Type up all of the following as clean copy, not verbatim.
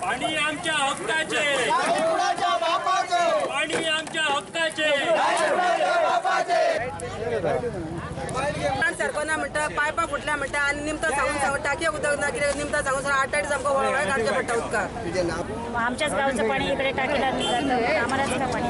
पाणी आमच्या हक्काचे, पाणी आमच्या हक्काचे। सारको ना म्हणटा, पायपां फुटल्या म्हणटा आनी निमतां सांगून सांगून टाकये उदक ना कितें निमतां सांगून सांगून 8 आठ सामको वळवळ काडचें पडटा उदकाक। आमच्याच गावचं पाणी इकडे टाकीला जातं, आम्हालाच का पाणी?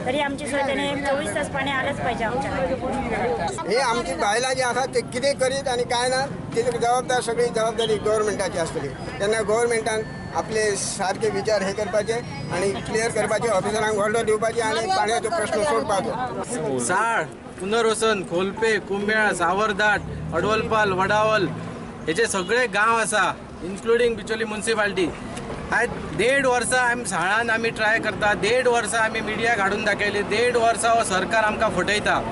तरी आमची सोय त्याने 24 तास पाणी आलंच पाहिजे आमच्याकडे। हे आमची बायलां जी आसा ते कितें करीत आनी काय ना तेजी जबाबदार सगळी जबाबदारी गव्हर्मेंटाची आसतली। तेन्ना गव्हर्मेंटान आपले सारके विचार हे करपाचे आनी क्लियर करपाचे, ऑफिसरांक ऑर्डर दिवपाची आनी पाण्याचो प्रश्न सोडपाचो। साळ, पुनर्वसन, खोलपे, कुंबेळा, सावरदाट, अडवलपाल, वडावल हेजे सगळे गांव आसा, इन्क्लुडींग बिचोली म्युन्सिपाल्टी। आयज 1.5 वर्सां आमी साळान आमी ट्राय करता, 1.5 वर्सां आमी मिडियाक हाडून दाखयली, 1.5 वर्सां हो सरकार आमकां फटयता।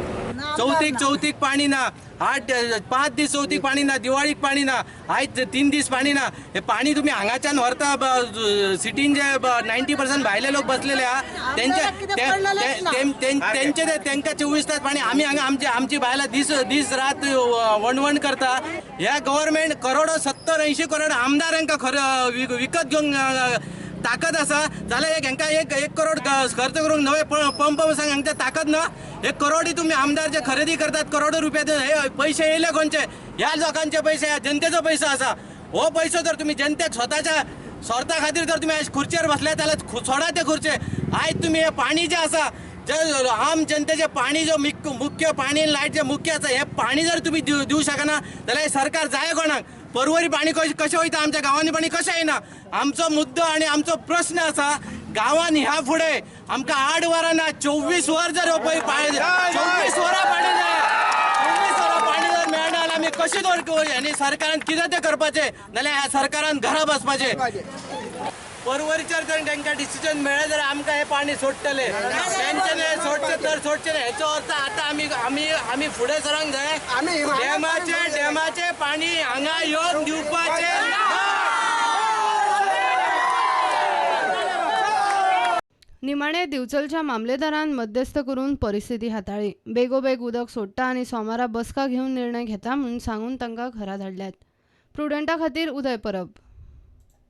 चवथीक चवथीक पाणी ना, 8-5 दीस चवथीक पाणी ना, दिवाळीक पाणी ना, आयज 3 दीस पाणी ना। हे पाणी तुमी हांगाच्यान व्हरता, सिटीन जे 90% भायले लोक बसलेले आहा तेंचे तेंचे तेंकां 24 तास पाणी, आमी हांगा आमची आमची बायलां दीस दीस रात वणवण करता। ह्या गव्हर्मेंट करोडो 70-80 करोड आमदारांकां खर विकत घेवंक ताकद आसा जाल्यार एक हेंकां 1 करोड खर्च करूंक नवे पंप सांग हांगचे ताकद ना। 1 करोडी तुमी आमदार जे खरेदी करतात करोडो रुपया हे पैसे येयले कोणचे? ह्या लोकांचे पैसे, ह्या जनतेचो पैसो आसा। हो पैसो जर तुमी जनतेक स्वताच्या स्वार्था खातीर जर तुमी आयज खुर्चेर बसले जाल्यार सोडा ते खुर्चे। आयज तुमी हे पाणी जें आसा, जे आम जनतेचें पाणी जो मुख्य पाणी लायट जे मुख्य आसा, हे पाणी जर तुमी दिवं शकना जाल्यार सरकार जाय कोणाक? परवरी पाणी कशें वयता, आमच्या गांवांनी पाणी कशें येना? आमचो मुद्दो आनी आमचो प्रश्न आसा, गांवांनी ह्या फुडें आमकां 8 वरां ना 24 वर जर 24 वरां पाणी जाय, 24 वरां पाणी जर मेळना जाल्यार आमी कशें दवर आनी सरकारान कितें तें करपाचें, नाल्यार ह्या सरकारान घरा बसपाचें। परवरीचेर जर तांकां डिसिजन मेळ्ळें जाल्यार आमकां हें पाणी सोडटले, तेंच्यानी सोडचें तर सोडचें ना। हेचो अर्थ आतां आमी आमी आमी फुडें सरोंक जाय, डॅमाचें डॅमाचें पाणी हांगा येवन दिवपाचें ना। निमाणे दिवचलच्या मामलेदारान मध्यस्थ करून परिस्थिती हाताळ्ळी। बेगोबेग उदक सोडटा आनी सोमारा बसका घेवन निर्णय घेता म्हूण सांगून तांकां घरा धाडल्यात। प्रुडंटा खातीर उदय परब।